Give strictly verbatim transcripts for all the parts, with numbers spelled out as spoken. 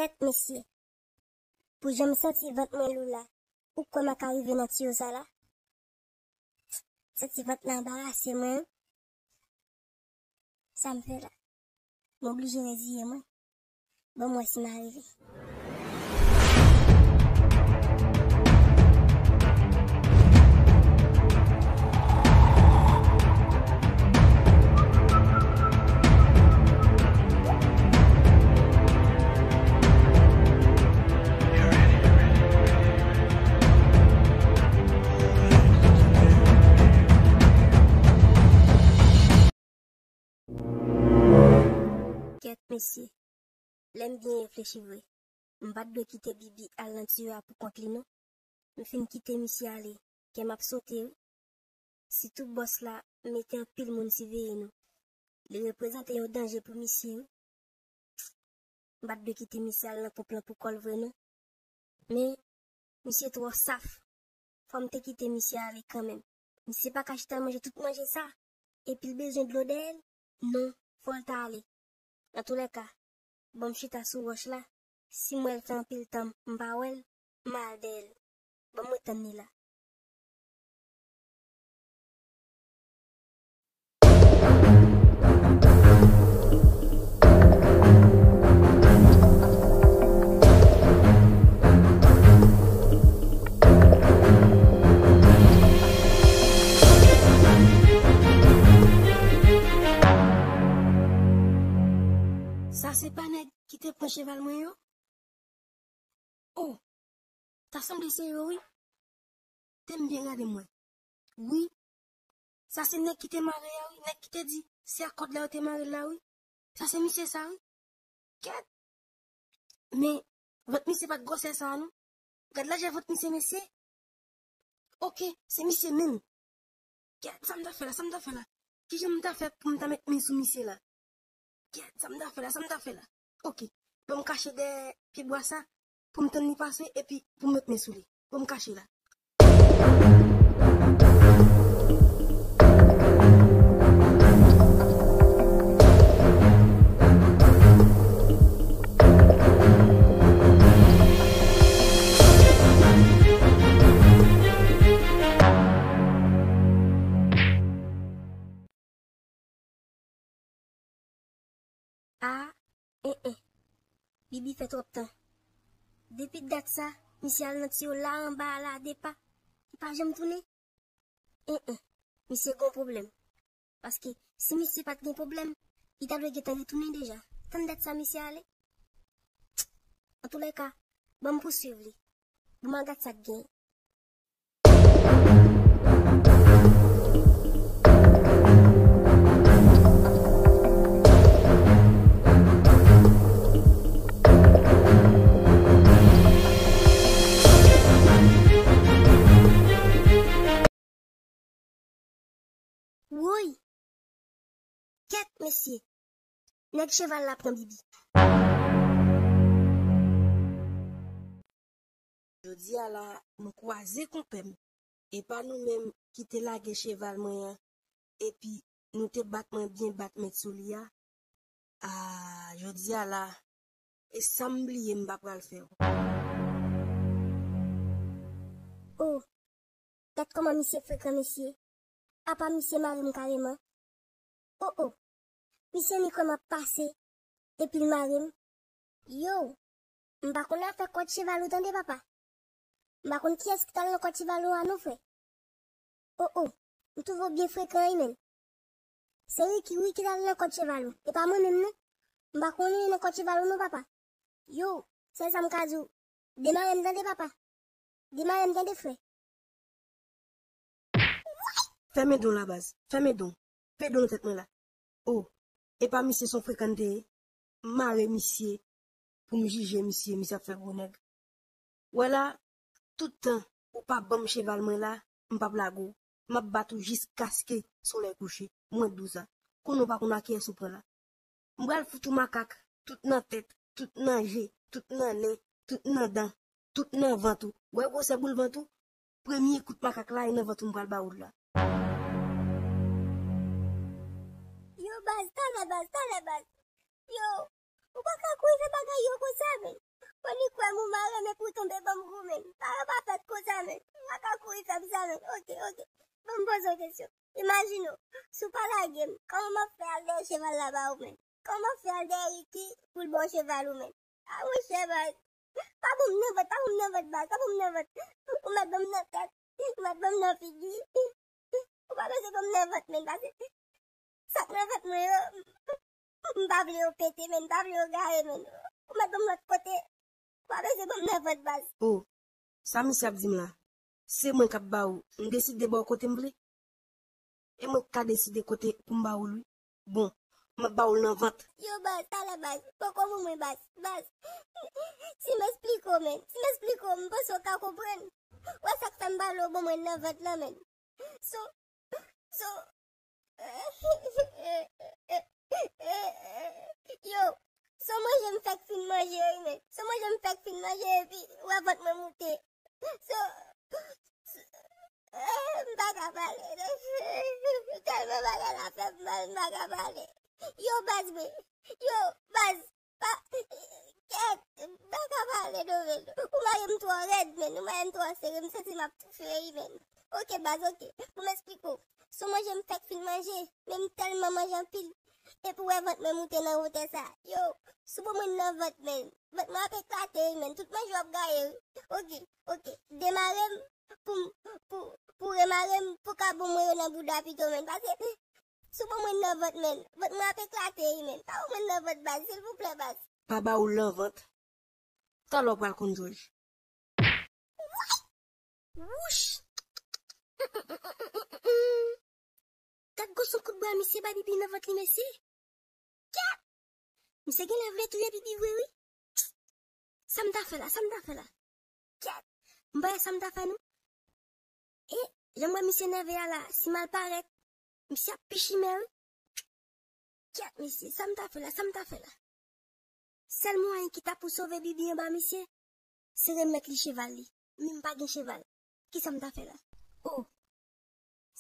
Kèt mesye, pou jan m santi vant mwen lou la, ou kwè m a ka rive nan tiyo sa la? Santi vant la anbarase mwen wi. Sa m fè la? M oblije reziye mwen. Bon, m wè si m a rive. Kèt mesye, lè m byen reflechi vre, m pa t dwe kite Bibi al nan tiyo a pou kont li non. M fin kite misye ale, kè m ap sote wi. Sitou bòs la mete anpil moun siveye nou. Li reprezante yon danje pou misye wi. M pa t dwe kite misye al nan ponp lan pou kò l vre non. Men, misye twò saf. Fò m te kite misye ale kanmenm. Misye pa ka chita manje tout manje sa. Epi l bezwen dlo dèyè l? Non, fò l ta ale. Antoulèka, ban m chita sou wòch la. Si m wè l fè anpil tan m pa wè l, m a al dèyè l. Ban m ret tann li la. Sa se pa nèg ki te pran cheval mwen yo? Oh, ta sanble se yo wi. Te m byen gade m wè. Wi. Sa se nèg ki te mare a wi, nèg ki te di se ak kòd la yo te mare l la wi. Sa se misye sa wi. Kèt. Men, vant misye pa t gwosè sa a non. Gad lajè vant misye, mesye. Oke, se misye menm. Kèt, sa m ta fè la, sa m ta fè la? Kijan m ta fè pou m ta met men sou misye la? Kèt, sa m ta fè la, sa m ta fè la? Oke, ban m kache dèyè pyebwa sa pou m tann li pase epi pou m met men sou li. Ban m kache la. A, en, en. Bibi fè twòp tan. Depi dat sa, misye al nan tiyo la anba a la de pa. Li pa janm tounen. En, en. Misye gon pwoblèm. Paske si misye pa t gen pwoblèm, li ta dwe gentan retounen deja. Tann dat sa misye ale. Antoulèka, ban m pouswiv li. Ban m al gad sa k gen. Woy! Kèt, mesye! Nèg cheval la pran Bibi. Jodi a la, nou kwaze konpè m. E pa nou menm ki te lage cheval mwen an, epi nou te bat mwen byen bat mèt sou li a. A, jodi a la, e sa m bliye m pa pral fè w. Oh, gad kòman misye frekan, mesye. Apa misye mare m kareman. Oh, oh. Misye ni kòman ap pase, epi l mare m. Yo, m pa konn afè kòd cheval ou tande, papa. M pa konn kiyès ki t al nan kòd cheval ou a non, frè. Oh, oh. M twouve w byen frekan wi, menn. Se Ricky wi ki t al nan kòd cheval ou. E pa mwen menm non. M pa konn anyen nan kòd cheval ou non, papa. Yo, sèl sa m ka di w, demare m tande, papa. Demare m tande, frè. Fèmen don la, baz. Fèmen don. Fè don nan tèt mwen la. Oh, e pa misye se yon frekan l te ye? M mare misye pou m jije misye, misye ap fè gwo nèg. Wè la, tout tan ou pa ban m cheval mwen la, m p ap lage w. M ap bat ou jiskaske solèy kouche. Mwen di w sa. Konnen w pa konn a kiyès ou pran la. M pral fout ou makak, tout nan tèt, tout nan je, tout nan nen, tout nan dan, tout nan vant ou. Wè gwosè boul vant ou? Premye kout makak la, e nan vant ou m pral ba ou l la. Yo, baz, talè, baz, talè, baz. Yo, ou pa ka kouri fè bagay yo konsa, men. Lanmou mare men pou tonbe ban m goumen. Paran pa fèt konsa men. Ou pa ka kouri fè m sa men. Oke, oke. Ban m poze w kesyon. Imajine w, si w pa lage m, kòman m ap fè al dèyè cheval la ba ou men? Kòman m ap fè al dèyè Ricky pou l ba w cheval ou men? A monchè baz. Pa ban m nan vant, pa ban m nan vant baz, pa ban m nan vant. Ou mèt ban m nan tèt, ou mèt ban m nan figi. Ou pa bezwen ban m nan vant men, paske sa k nan vant mwen yo, m pa vle yo pete men, m pa vle yo gaye men. Ou mèt ban m lòt kote. Ou pa bezwen ban m nan vant baz. Oh, sa misye ap di m la? Se mwen k ap ba ou, m deside ba w kote m vle. E mwen k ka deside kote pou m ba ou l wi. Bon, m ap ba ou l nan vant. Yo baz, talè baz, poko ban mwen baz, baz. Si m esplike w men, si m esplike w, m panse w ka konprann. Ou wè sa k fè m ba l ou ban mwen nan vant lan men. So, so, yo, so manje m fèk fin manje wi men. So manje m fèk fin manje epi ou wè vant mwen moute. So, so, eh, m pa ka pale. Tèlman bagay la fè m mal, m pa ka pale. Yo baz mwen, yo baz, pa, kèt, m pa ka pale non men. Ou maye m twò rèd men, ou maye m twò sere, m santi m ap toufe wi men. Oke baz, oke, pou m esplike w. Sou manje m fèk fin manje, men m tèlman manje anpil. Epi w wè vant mwen moute nan wotè sa. Yo, sou ban mwen nan vant men. Vant mwen ap eklate wi men. Tout manje w ap gaye wi. Oke, oke. Demare m pou, pou, pou remare m pou kabon mwen yo nan bouda pito men. Paske sou ban mwen nan vant men. Vant mwen ap eklate wi men. Pa ban mwen nan vant baz, silvouplè baz. Pa ba ou l nan vant. Talè w pral konn jòj. Wouch! Gad gwo son kout bra misye ba Bibi nan vant li mesye. Kèt! Misye genlè vle touye Bibi vre wi. Sa m ta fè la, sa m ta fè la? Kèt! M pa wè sa m ta fè non. E, jan m wè misye nève a la, si m al parèt, misye ap pi chimè wi. Kèt mesye, sa m ta fè la, sa m ta fè la? Sèl mwayen ki ta pou sove Bibi anba misye, se remèt li cheval li. Men m pa gen cheval. Kisa m ta fè la? Oh!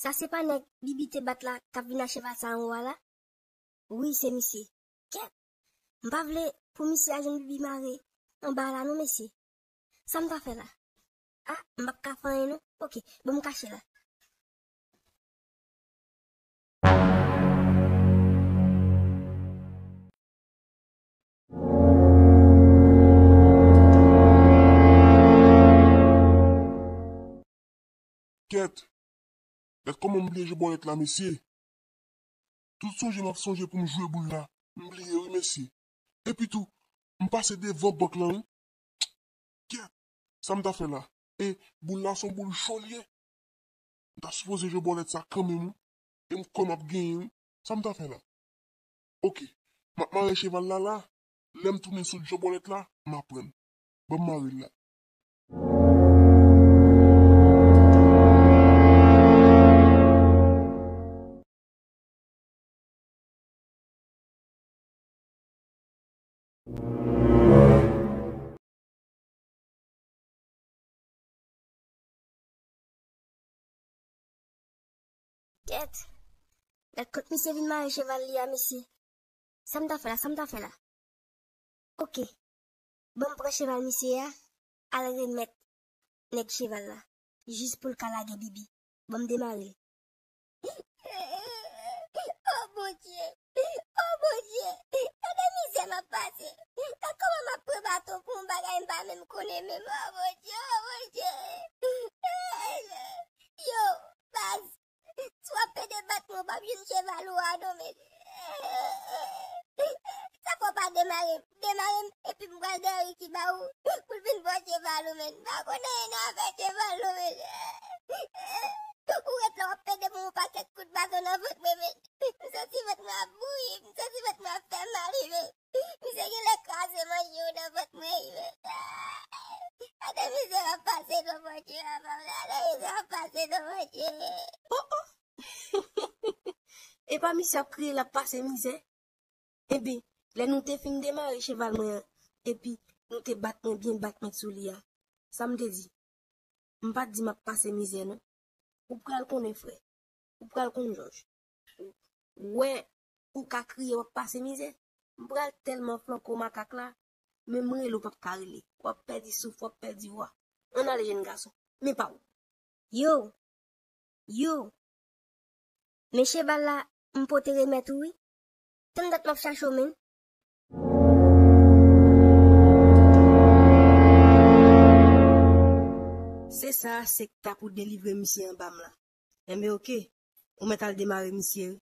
Sa se pa nèg Bibi te bat la k ap vin a cheval sa anwo a la? Wi, se misye. Kèt! M pa vle pou misye al jwenn Bibi mare anba la non mesye. Sa m ta fè la? Ah, m p ap ka fè anyen non. Oke, bon m kache la. Kèt! Gad kòman m bliye jwe bòlèt la, mesye. Tout sonje m ap sonje pou m jwe boul la, m bliye wi, mesye. Epi tou, m pase devan bank lan wi. Kèt! Sa m ta fè la? E boul la se yon boul cho l ye. M ta sipoze jwe bòlèt sa kanmenm wi. E m kwè m ap genyen wi. Sa m ta fè la? Oke. M ap mare cheval la la. Lè m tounen sot jwe bòlèt la, m aprann. Ban m mare l la. Kèt! Gad kot misye vin mare cheval li a, mesye. Sa m ta fè la, sa m ta fè la? Oke. Ban m pran cheval misye a, al remèt nèg cheval la, jis pou l ka lage Bibi. Ban m demare l. Oh Bondye! Oh Bondye! Gade mizè m ap pase! Gad kòman m ap pran baton pou yon bagay m pa menm konnen menm. Oh Bondye! Oh Bondye! Yo, baz! Si w ap pede bat mwen, w p ap jwenn cheval ou a non, men. Sa fè w pa demare m? Demare m, epi m pral dèyè Ricky ba ou, pou l vin pran cheval ou, men. M pa konn anyen nan afè cheval non, men. Ou ret la, w ap pede m yon pakèt kout baton nan vant mwen, men. M santi vant mwen ap bouyi, m santi vant mwen ap fè mal, men. Misye genlè kraze manje yo nan vant mwen, men. Gade mizè m ap pase non, Bondye, papa, gade mizè m ap pase non, Bondye. Oh, oh. Epa misye ap kriye l ap pase mizè? Ebyen, lè nou te fin demare cheval mwen an, epi nou te bat mwen byen bat mèt sou li a, sa m te di? M pa t di m ap pase mizè non. Ou pral konnen frè. Ou pral konn jòj. Ou wè, ou ka kriye w ap pase mizè. M pral tèlman flanke w makak la. Menm rele w p ap ka rele. W ap pèdi souf, w ap pèdi vwa. Ann ale, jenn gason. Men pa w. Yo! Yo! Men cheval la, m pote remèt ou wi. Tann dat m ap chache w, menn. Se sa, se k ta pou delivre misye anba m la. Enben, oke. Ou mèt al demare misye wi.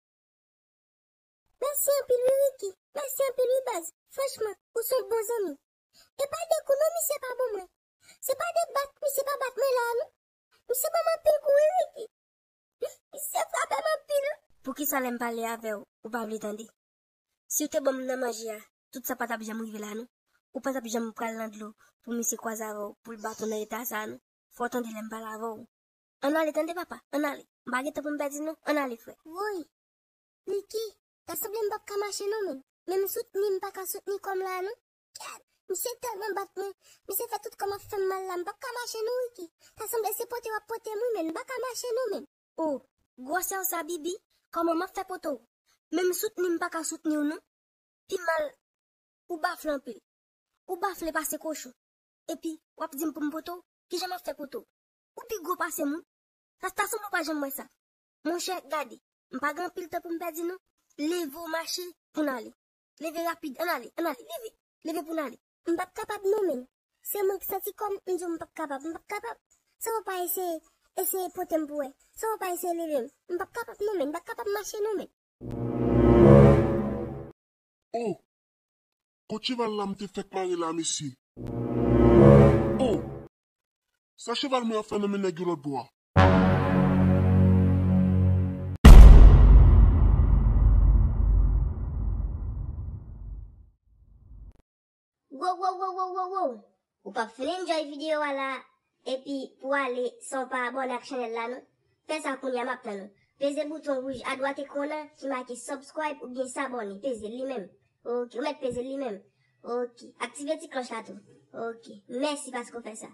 Mèsi anpil wi, Ricky. Mèsi anpil wi, baz. Franchman, ou se yon bon zanmi. E pa de kou non misye pa ban mwen. Se pa de bat misye pa bat mwen la non. Misye ban m anpil kou wi, Ricky. Misye frape m anpil. Poukisa lè m pale avè w, ou pa vle tande? Si w te ban m nan manje a, tout sa pa t ap janm rive la non. Ou pa t ap janm pral nan dlo pou misye kwaze avè w, pou l bat ou nan eta sa non. Fò w tande lè m pale avè w. Ann ale tande papa, ann ale. M pa gen tan pou m pèdi non, ann ale frè. Woy! Ricky, ta sanble m p ap ka mache non menm. Menm soutni m pa ka soutni kò m la non. Gad, misye tèlman bat mwen, misye fè tout kò m ap fè m mal la, m p ap ka mache non Ricky. Ta sanble se pote w ap pote m wi menm, m pa ka mache non menm. O, gwosè w sa Bibi, kòman m ap fè pote w? Menm soutni m pa ka soutni w non. Pi mal, ou bafle anpil. Ou bafle pase kochon. Epi, w ap di m pou m pote w? Kijan m ap fè pote w? Ou pi gwo pase m wi. Sa ta sanble w pa janm wè sa. Monchè, gade, m pa gen anpil tan pou m pèdi non. Leve w mache pou n ale. Leve rapid, ann ale, ann ale, leve. Leve pou n ale. M p ap kapab non menm. Se mwen ki santi kò m, m di w m p ap kapab, m p ap kapab. Sa w pa eseye, eseye pote m pou wè. Sa w pa eseye leve m. M p ap kapab non menm, m p ap kapab mache non menm. Oh! Kot cheval la m te fèk mare la, mesye? Oh! Sa cheval mwen ap fè nan men nèg yo lòt bò a? Wow, wow, wow, wow, wow, wow. Ou p ap fin enjoy videyo a la, epi pou ale san w pa abòne ak chanèl la non. Fè sa kounye a, m ap tann ou. Peze bouton wouj adwat ekran w nan ki make subscribe oubyen s'abonner. Peze l li menm. Oke, ou mèt peze l li menm. Oke, aktive ti klòch la tou. Oke, mèsi paske w fè sa.